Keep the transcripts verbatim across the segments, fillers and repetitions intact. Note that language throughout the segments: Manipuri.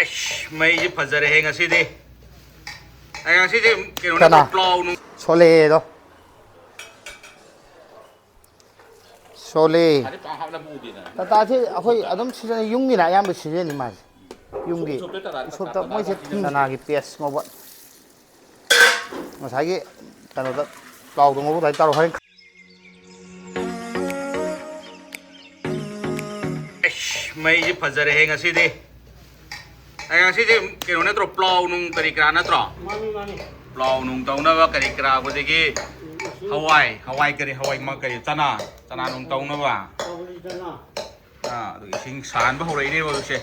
ꯑꯩꯁ, ꯃꯩꯁꯦ ꯐꯖꯔꯦꯍꯦ ꯉꯁꯤꯗꯤ꯫ ꯑꯩ ꯉꯁꯤꯗꯤ ꯀꯩꯅꯣ ꯀꯅꯥ? ꯅꯠꯇ꯭ꯔꯣ, ꯄ꯭ꯂꯥꯎ ꯅꯨꯡ ꯁꯣꯂꯦꯗꯣ꯫ ꯁꯣꯂꯦ꯫ ꯇꯥꯇꯥꯁꯦ ꯑꯩꯈꯣꯏ ꯑꯗꯨꯝ ꯁꯤꯖꯤꯟꯅꯩ, ꯌꯨꯝꯒꯤꯅ ꯑꯌꯥꯝꯕ ꯁꯤꯖꯤꯟꯅꯩ ꯃꯥꯁꯦ꯫ ꯌꯨꯝꯒꯤ ꯎꯁꯣꯞꯇ ꯇꯔꯥ-, ꯎꯁꯣꯞꯇ ꯇꯔꯥ-, ꯃꯣꯏꯁꯦ ꯇꯔꯥ-, ꯊꯨꯝ ꯆꯅꯥꯒꯤ ꯄꯦꯁ ꯉꯧꯕ꯫ ꯉꯁꯥꯏꯒꯤ ꯀꯩꯅꯣꯗ ꯄ꯭ꯂꯥꯎꯗꯣ ꯉꯧꯕ ꯑꯗꯨꯃꯥꯏꯅ ꯇꯧꯔꯣ꯫ ꯍꯣꯔꯦꯟ ꯑꯩꯁ, ꯃꯩꯁꯦ ꯐꯖꯔꯦꯍꯦ ꯉꯁꯤꯗꯤ꯫ ꯑꯩ ꯉꯁꯤꯗꯤ ꯀꯩꯅꯣ ꯅꯠꯇ꯭ꯔꯣ? ꯄ꯭ꯂꯥꯎ ꯅꯨꯡ ꯀꯔꯤ ꯀꯔꯥ ꯅꯠꯇ꯭ꯔꯣ? ꯃꯥꯅꯤ, ꯃꯥꯅꯤ꯫ ꯄ꯭ꯂꯥꯎ ꯅꯨꯡ ꯇꯧꯅꯕ ꯀꯔꯤ ꯀꯔꯥ, ꯑꯗꯒꯤ ꯎꯝ, ꯎꯁꯣꯞ꯫ ꯍꯋꯥꯏ, ꯍꯋꯥꯏ ꯀꯔꯤ, ꯍꯋꯥꯏ ꯃ-, ꯀꯔꯤ, ꯆꯅꯥ, ꯆꯅꯥ ꯅꯨꯡ ꯇꯧꯅꯕ꯫ ꯀꯕꯨꯂꯤ ꯆꯅꯥ꯫ ꯑꯥ, ꯑꯗꯨ ꯏꯁꯤꯡ ꯁꯥꯍꯟꯕ ꯍꯧꯔꯛꯏꯅꯦꯕ ꯍꯧꯖꯤꯛꯁꯦ꯫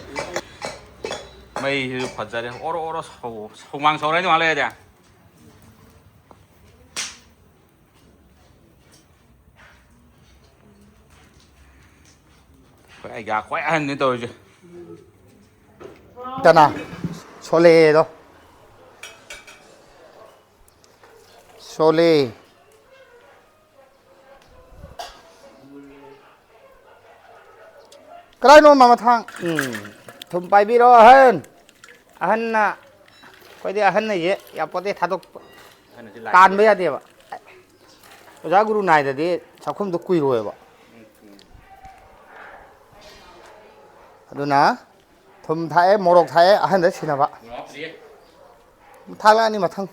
ꯃꯩꯁꯤꯁꯨ ꯐꯖꯔꯦ꯫ ꯑꯣꯔꯣ ꯑꯣꯔꯣ ꯁꯧ-, ꯍꯨꯃꯥꯡ ꯁꯧꯔꯛꯏꯅꯦ ꯉꯥꯏꯍꯥꯛ ꯂꯩꯔꯗꯤ꯫ ꯑꯩꯈꯣꯏ ꯑꯩꯒꯤ ꯈ꯭ꯋꯥꯏ ꯑꯍꯟꯅꯤ ꯇꯧꯔꯤꯁꯦ꯫ ꯀꯅꯥ? ꯁꯣꯂꯦꯗꯣ꯫ ꯁꯣꯂꯦ꯫ ꯀꯗꯥꯏꯅꯣ ꯃꯃꯥ ꯊꯥꯡ? ꯎꯝ꯫ ꯊꯨꯝ ꯄꯥꯏꯕꯤꯔꯣ ꯑꯍꯟ꯫ ꯑꯍꯟꯅ, ꯑꯩꯈꯣꯏꯗꯤ ꯑꯍꯟꯅ ꯌꯦ-, ꯌꯥꯄꯣꯠꯇꯦ ꯊꯥꯗꯣꯛꯄ꯫ ꯑꯍꯟꯅꯁꯤ ꯂꯥꯏ ꯀꯥꯟꯕ ꯌꯥꯗꯦꯕ꯫ ꯑꯣꯖꯥ ꯒꯨꯔꯨ ꯅꯥꯏꯗꯗꯤ ꯆꯥꯛꯈꯨꯝꯗꯣ ꯀꯨꯏꯔꯣꯏꯕ꯫ ꯑꯗꯨꯅ ꯊꯨꯝ ꯊꯥꯛꯑꯦ, ꯃꯣꯔꯣꯛ ꯊꯥꯛꯑꯦ, ꯑꯍꯟꯗ ꯁꯤꯟꯅꯕ꯫ ꯃꯣꯔꯣꯛ ꯍꯥꯞꯇ꯭ꯔꯤꯌꯦ꯫ ꯊꯥꯛꯂꯛꯑꯅꯤ ꯃꯊꯪ꯫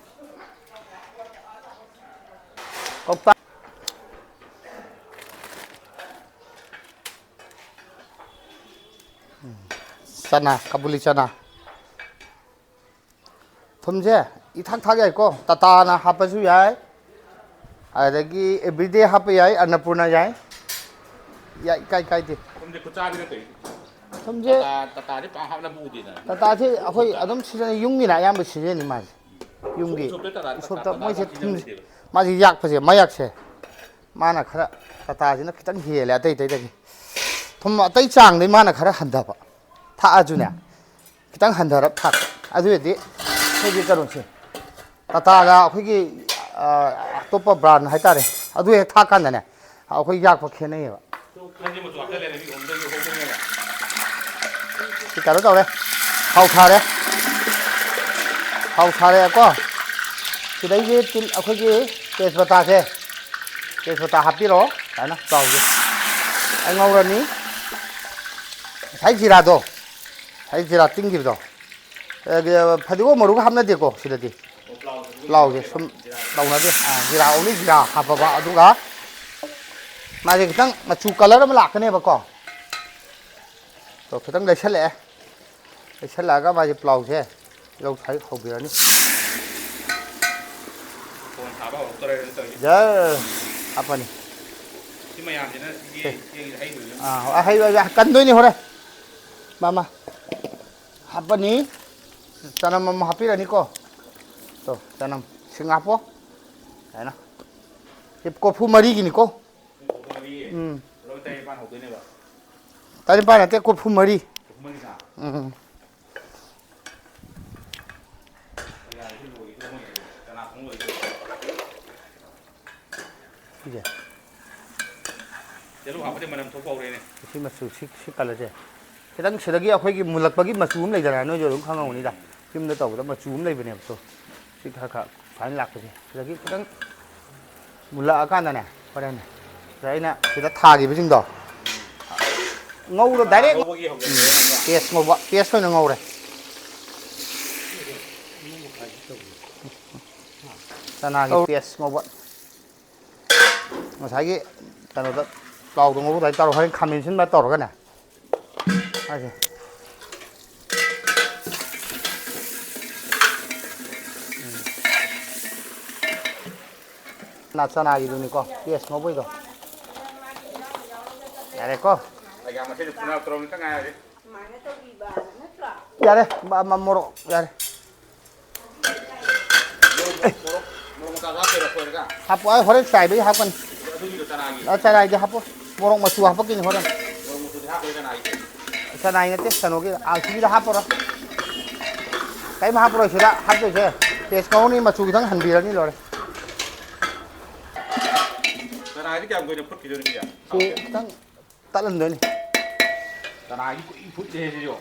ꯀꯧꯇꯥ꯫ ꯆꯅꯥ, ꯀꯕꯨꯂꯤ ꯆꯅꯥ꯫ ꯊꯨꯝꯁꯦ ꯏꯊꯥꯛ ꯊꯥꯛ ꯌꯥꯏꯀꯣ, ꯇꯥꯇꯥꯅ ꯍꯥꯞꯄꯁꯨ ꯌꯥꯏ, ꯑꯗꯒꯤ ꯑꯦꯕ꯭ꯔꯤꯗꯦ ꯍꯥꯞꯄ ꯌꯥꯏ, ꯑꯟꯅꯄꯨꯔꯅ ꯌꯥꯏ, ꯌꯥꯏ, ꯀꯥꯏ ꯀꯥꯏꯗꯦ꯫ ꯊꯨꯝꯁꯦ ꯈꯨꯠꯆꯥꯗꯤ ꯅꯠꯇꯦ꯫ ꯊꯨꯝꯁꯦ ꯇꯥꯇꯥ-, ꯇꯥꯇꯥꯗꯤ ꯄꯥꯛ ꯍꯥꯞꯅꯕ ꯎꯗꯦꯗꯅ꯫ ꯇꯥꯇꯥꯁꯦ ꯑꯩꯈꯣꯏ ꯎꯁꯣꯞꯇ꯫ ꯑꯗꯨꯝ ꯁꯤꯖꯤꯟꯅꯩ, ꯌꯨꯝꯒꯤꯅ ꯑꯌꯥꯝꯕ ꯁꯤꯖꯤꯟꯅꯩ ꯃꯥꯁꯦ꯫ ꯌꯨꯝꯒꯤ ꯎꯁꯣꯞꯇ ꯇꯥꯇꯥ-, ꯎꯁꯣꯞꯇ ꯇꯥꯇꯥ ꯃꯣꯏꯁꯦ ꯄꯥꯛ ꯊꯨꯝꯁꯦ, ꯁꯤꯖꯤꯟꯅꯗꯦꯕ꯫ ꯃꯥꯁꯦ ꯌꯥꯛꯄꯁꯦ, ꯃꯌꯥꯛꯁꯦ, ꯃꯥꯅ ꯈꯔ, ꯇꯥꯇꯥꯁꯤꯅ ꯈꯤꯇꯪ ꯍꯦꯜꯂꯦ ꯑꯇꯩ ꯑꯇꯩꯗꯒꯤ꯫ ꯊꯨꯝ ꯑꯇꯩ ꯆꯥꯡꯗꯩ ꯃꯥꯅ ꯈꯔ ꯍꯟꯊꯕ꯫ ꯊꯥꯛꯑꯁꯨꯅꯦ, ꯈꯤꯇꯪ ꯍꯟꯊꯔꯞ ꯊꯥꯛꯄ꯫ ꯑꯗꯨ ꯑꯣꯏꯔꯗꯤ ꯑꯩꯈꯣꯏꯒꯤ ꯀꯩꯅꯣꯁꯦ, ꯇꯥꯇꯥꯒ ꯑꯩꯈꯣꯏꯒꯤ, ꯑ, ꯑꯇꯣꯞꯄ ꯕ꯭ꯔꯥꯟ ꯍꯥꯏꯇꯥꯔꯦ, ꯑꯗꯨ ꯍꯦꯛ ꯊꯥꯛꯀꯥꯟꯗꯅꯦ, ꯑꯩꯈꯣꯏ ꯌꯥꯛꯄ ꯈꯦꯠꯅꯩꯌꯦꯕ꯫ ꯁꯤ ꯀꯩꯅꯣ ꯇꯧꯔꯦ꯫ ꯊꯥꯎ ꯁꯥꯔꯦ꯫ ꯊꯥꯎ ꯁꯥꯔꯦꯀꯣ꯫ ꯁꯤꯗꯩꯁꯤ ꯇꯤꯜ-, ꯑꯩꯈꯣꯏꯒꯤ ꯇꯦꯖꯄꯇꯥꯁꯦ, ꯇꯦꯖꯄꯇꯥ ꯍꯥꯞꯄꯤꯔꯣ꯫ ꯁꯨꯃꯥꯏꯅ ꯄ꯭ꯂꯥꯎꯁꯦ꯫ ꯑꯩ ꯉꯧꯔꯅꯤ꯫ ꯉꯁꯥꯏ ꯖꯤꯔꯥꯗꯣ, ꯉꯁꯥꯏ ꯖꯤꯔꯥ ꯇꯤꯡꯈꯤꯕꯗꯣ, ꯑꯦ, ꯐꯗꯤꯒꯣꯝ ꯃꯔꯨꯒ ꯍꯥꯞꯅꯗꯦꯀꯣ ꯁꯤꯗꯗꯤ꯫ ꯄ꯭ꯂꯥꯎꯁꯦ ꯁꯨꯝ ꯇꯧꯅꯗꯦ꯫ ꯑꯥ, ꯖꯤꯔꯥ, only ꯖꯤꯔꯥ ꯍꯥꯞꯄꯕ, ꯑꯗꯨꯒ ꯃꯥꯁꯦ ꯈꯤꯇꯪ ꯃꯆꯨ colour ꯑꯃ ꯂꯥꯛꯀꯅꯦꯕꯀꯣ꯫ ꯇꯣ, ꯈꯤꯇꯪ ꯂꯩꯁꯜꯂꯛꯑꯦ꯫ ꯂꯩꯁꯜꯂꯛꯑꯒ ꯃꯥꯁꯦ ꯄ꯭ꯂꯥꯎꯁꯦ ꯇꯤꯜꯍꯧ ꯁꯥꯏ ꯍꯧꯕꯤꯔꯅꯤ꯫ ꯐꯣꯟ ꯁꯥꯕ ꯍꯧꯔꯛꯇꯣꯔꯦ ꯇꯧꯔꯤꯁꯦ꯫ ꯖꯔ ꯍꯥꯞꯄꯅꯤ꯫ ꯁꯤ ꯃꯌꯥꯝꯁꯤꯅ ꯁꯤꯒꯤ ꯁꯦ꯫ ꯆꯦꯡꯁꯦ ꯍꯩꯗꯣꯏꯅꯦ꯫ ꯑꯥ, ꯑꯍꯩꯕ ꯀꯟꯗꯣꯏꯅꯤ ꯍꯣꯔꯦꯟ꯫ ꯃꯥ, ꯃꯥ꯫ ꯍꯥꯞꯄꯅꯤ꯫ ꯆꯅꯝ ꯑꯃ ꯍꯥꯞꯄꯤꯔꯅꯤꯀꯣ꯫ ꯇꯣ, ꯆꯅꯝ꯫ ꯁꯤꯡ ꯍꯥꯞꯄꯣ꯫ ꯁꯨꯃꯥꯏꯅ꯫ ꯁꯤ ꯀꯣꯔꯐꯨ ꯃꯔꯤꯒꯤꯅꯤꯀꯣ꯫ ꯄꯨꯡ ꯀꯣꯔꯐꯨ ꯃꯔꯤ꯫ ꯎꯝ꯫ ꯂꯧ ꯇꯔꯦꯠ ꯅꯤꯄꯥꯟ ꯍꯧꯗꯣꯏꯅꯦꯕ꯫ ꯇꯔꯦꯠ ꯅꯤꯄꯥꯟ ꯅꯠꯇꯦ, ꯀꯣꯔꯐꯨ ꯃꯔꯤ꯫ ꯀꯣꯔꯐꯨ ꯃꯔꯤꯅ? ꯎꯝ꯫ ꯌꯥꯔꯦ, ꯁꯤ ꯂꯣꯏꯒꯤꯗ꯭ꯔꯣ ꯃꯣꯏ ꯆꯅꯥ ꯊꯣꯡ ꯂꯣꯏꯒꯤꯗ꯭ꯔꯣ? ꯁꯤꯁꯦ꯫ ꯇꯤꯜꯍꯧ ꯍꯥꯞꯄꯗꯤ ꯃꯅꯝ ꯊꯣꯛꯄ ꯍꯧꯔꯦꯅꯦ꯫ ꯁꯤ ꯃꯆꯨ, ꯁꯤ, ꯁꯤ colourꯁꯦ꯫ ꯈꯤꯇꯪ ꯁꯤꯗꯒꯤ ꯑꯩꯈꯣꯏꯒꯤ ꯃꯨꯜꯂꯛꯄꯒꯤ ꯃꯆꯨ ꯑꯃ ꯂꯩꯗꯅ, ꯅꯣꯏꯁꯨ ꯑꯗꯨꯝ ꯈꯪꯉꯝꯒꯅꯤꯗ꯫ ꯌꯨꯝꯗ ꯇꯧꯕꯗ ꯃꯆꯨ ꯑꯃ ꯂꯩꯕꯅꯦꯕ, ꯇꯣ꯫ ꯁꯤ ꯈꯔ ꯈꯔ ꯁꯨꯃꯥꯏꯅ ꯂꯥꯛꯄꯁꯦ꯫ ꯁꯤꯗꯒꯤ ꯈꯤꯇꯪ ꯃꯨꯜꯂꯛꯑꯀꯥꯟꯗꯅꯦ, ꯍꯣꯔꯦꯟꯅꯦ꯫ ꯁꯤꯗ ꯑꯩꯅ ꯁꯤꯗ ꯊꯥꯈꯤꯕꯁꯤꯡꯗꯣ ꯉꯧꯔꯣ, direct꯫ ꯉꯧꯕꯒꯤ ꯍꯧꯖꯤꯛ ꯎꯝ꯫ Paste ꯉꯧꯕ, paste ꯑꯣꯏꯅ ꯉꯧꯔꯦ꯫ ꯆꯅꯥꯒꯤ paste ꯉꯧꯕ꯫ ꯉꯁꯥꯏꯒꯤ ꯀꯩꯅꯣꯗ, ꯄ꯭ꯂꯥꯎꯗ ꯉꯧꯕ ꯑꯗꯨꯃꯥꯏꯅ ꯇꯧꯔꯒ ꯍꯣꯔꯦꯟ ꯈꯥꯃꯦꯟ ꯑꯁꯤꯟꯕ ꯇꯧꯔꯒꯅꯦ꯫ ꯍꯥꯏꯁꯦ꯫ ꯎꯝ꯫ ꯆꯅꯥ, ꯆꯅꯥꯒꯤꯗꯨꯅꯤꯀꯣ, paste ꯉꯧꯕꯩꯗꯣ꯫ ꯌꯥꯔꯦꯀꯣ? ꯑꯩꯒꯤ ꯃꯁꯤꯡꯗꯤ ꯐꯨꯅ ꯇꯔꯨꯛ ꯈꯛꯇ ꯉꯥꯏꯔꯦ꯫ ꯌꯥꯔꯦ, ꯃ-, ꯃ-, ꯃꯣꯔꯣꯛ ꯌꯥꯔꯦ꯫ ꯃꯣꯔꯣꯛ, ꯃꯣꯔꯣꯛ ꯃꯆꯥꯁꯨ ꯍꯥꯞꯇꯣꯏꯔꯥ ꯁꯣꯏꯔꯒ? ꯍꯥꯞꯄꯣ, ꯑꯩ ꯍꯣꯔꯦꯟ ꯆꯥꯏꯕꯒꯤ ꯍꯥꯞꯀꯅꯤ꯫ ꯑꯗꯨꯒꯤꯗꯣ ꯆꯅꯥꯒꯤ? ꯑ, ꯆꯅꯥꯒꯤꯗꯤ ꯍꯥꯞꯄꯣ꯫ ꯃꯣꯔꯣꯛ ꯃꯆꯨ ꯍꯥꯞꯄꯛꯀꯤꯅꯤ ꯍꯣꯔꯦꯟ꯫ ꯃꯣꯔꯣꯛ ꯃꯆꯨꯗꯤ ꯍꯥꯞꯄꯣꯏ ꯆꯅꯥꯒꯤ? ꯆꯅꯥꯒꯤ ꯅꯠꯇꯦ, ꯀꯩꯅꯣꯒꯤ, ꯑꯥ, ꯁꯤꯒꯤꯗ ꯍꯥꯞꯄꯔꯣꯏ꯫ ꯀꯔꯤꯝ ꯍꯥꯞꯄꯔꯣꯏ ꯁꯤꯗ ꯍꯥꯞꯇꯣꯏꯁꯦ꯫ Paste ꯉꯧꯅꯤ, ꯃꯆꯨ ꯈꯤꯇꯪ ꯍꯟꯕꯤꯔꯅꯤ, ꯂꯣꯏꯔꯦ꯫ ꯆꯅꯥꯒꯤꯗꯤ ꯀꯌꯥꯝ ꯀꯨꯏꯅ ꯐꯨꯠꯈꯤꯗꯣꯏꯅꯣ ꯁꯤꯁꯦ? ꯁꯤ ꯈꯤꯇꯪ ꯇꯠꯍꯟꯗꯣꯏꯅꯤ꯫ ꯆꯅꯥꯒꯤ ꯀꯨꯏꯅ ꯐꯨꯠꯂꯦ ꯁꯤꯁꯨ꯫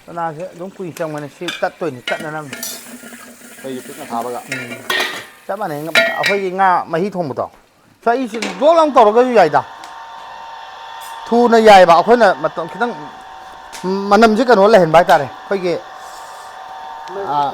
ꯆꯅꯥꯁꯦ ꯑꯗꯨꯝ ꯀꯨꯏ ꯆꯪꯕꯅꯦ, ꯁꯤ ꯇꯠꯇꯣꯏꯅꯦ, ꯇꯠꯅꯅꯕꯅꯤ꯫ ꯑꯩꯈꯣꯏꯒꯤ ꯄꯤꯛꯅ ꯊꯥꯕꯒ꯫ ꯎꯝ꯫ ꯆꯞ ꯃꯥꯟꯅꯩ, ꯑꯩꯈꯣꯏꯒꯤ ꯉꯥ ꯃꯍꯤ ꯊꯣꯡꯕꯗꯣ꯫ ꯁ꯭ꯋꯥꯏ ꯏꯁꯤꯡ ꯖꯣꯜ ꯂꯥꯎ ꯇꯧꯔꯒꯁꯨ ꯌꯥꯏꯗ꯫ ꯊꯨꯅ ꯌꯥꯏꯑꯕ, ꯑꯩꯈꯣꯏꯅ ꯃꯇꯝ ꯈꯤꯇꯪ ꯃꯅꯝꯁꯦ ꯀꯩꯅꯣ ꯂꯩꯍꯟꯕ ꯍꯥꯏꯇꯥꯔꯦ ꯑꯩꯈꯣꯏꯒꯤ꯫ ꯑꯥ꯫